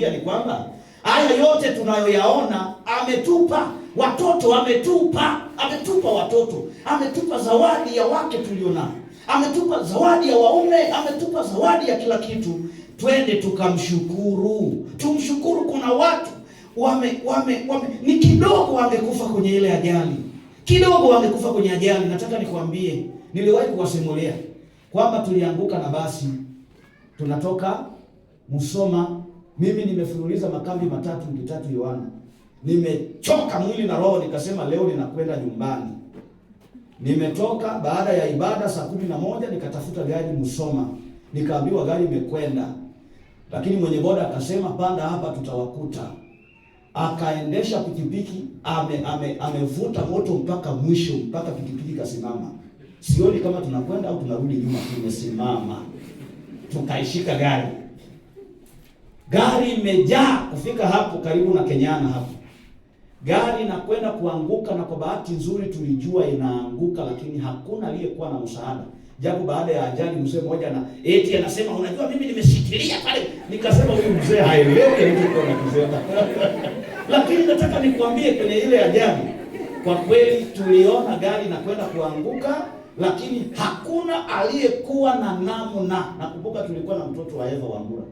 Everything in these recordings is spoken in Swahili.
ni kwamba haya yote tunayoyaona ametupa watoto, ametupa ametupa watoto, ametupa zawadi ya wake tulionao, ametupa zawadi ya waume, ametupa zawadi ya kila kitu. Twende tukamshukuru, tumshukuru. Kuna watu wame ni kidogo wangekufa kwenye ile ajali, kidogo wangekufa kwenye ajali. Nataka nikwambie, niliwahi kuwasimulia kwamba tulianguka na basi tunatoka Musoma. Mimi nimefululiza makambi matatu 3 Yohana, nimechoka mwili na roho, nikasema leo ninakwenda nyumbani. Nimetoka baada ya ibada saa 11 nikatafuta gari Musoma, nikaambiwa gari imekwenda, lakini mwenye boda akasema panda hapa, tutawakuta. Akaendesha pikipiki, amevuta moto mpaka mwisho, mpaka pikipiki kasimama. Sioni kama tunakwenda au tunarudi nyuma, tumesimama. Tukaishika gari, gari imejaa kufika hapo karibu na Kenyana hapo, gari inakwenda kuanguka, na kwa bahati nzuri tulijua inaanguka, lakini hakuna aliyekuwa na msaada. Japo baada ya ajali mzee mmoja na eti anasema unajua mimi nimeshikilia pale, nikasema huyu mzee haelewi alichokuwa anakisema. Lakini nataka nikwambie kwenye ile ajali kwa kweli tuliona gari inakwenda kuanguka, lakini hakuna aliyekuwa na namna. Nakumbuka tulikuwa na mtoto wa Eva Wambura,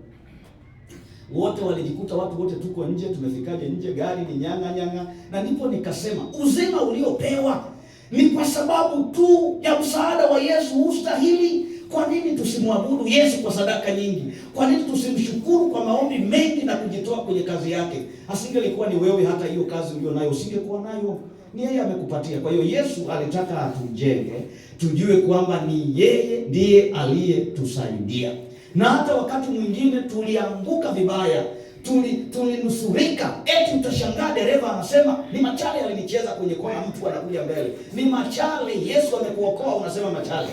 wote walijikuta, watu wote tuko nje. Tumefikaje nje? Gari ni nyanga nyanga. Na ndipo nikasema uzima uliopewa ni kwa sababu tu ya msaada wa Yesu, hustahili. Kwa nini tusimwabudu Yesu kwa sadaka nyingi? Kwa nini tusimshukuru kwa maombi mengi na kujitoa kwenye kazi yake? Asingelikuwa ni wewe, hata hiyo kazi ulio nayo usingekuwa nayo. Ni yeye amekupatia. Kwa hiyo Yesu alitaka atujenge, tujue kwamba ni yeye ndiye aliyetusaidia. Na hata wakati mwingine tulianguka vibaya, tulinusurika. Eti utashangaa dereva anasema ni machale alinicheza kwenye kona, mtu anakuja mbele. Ni machale, Yesu amekuokoa, unasema machale.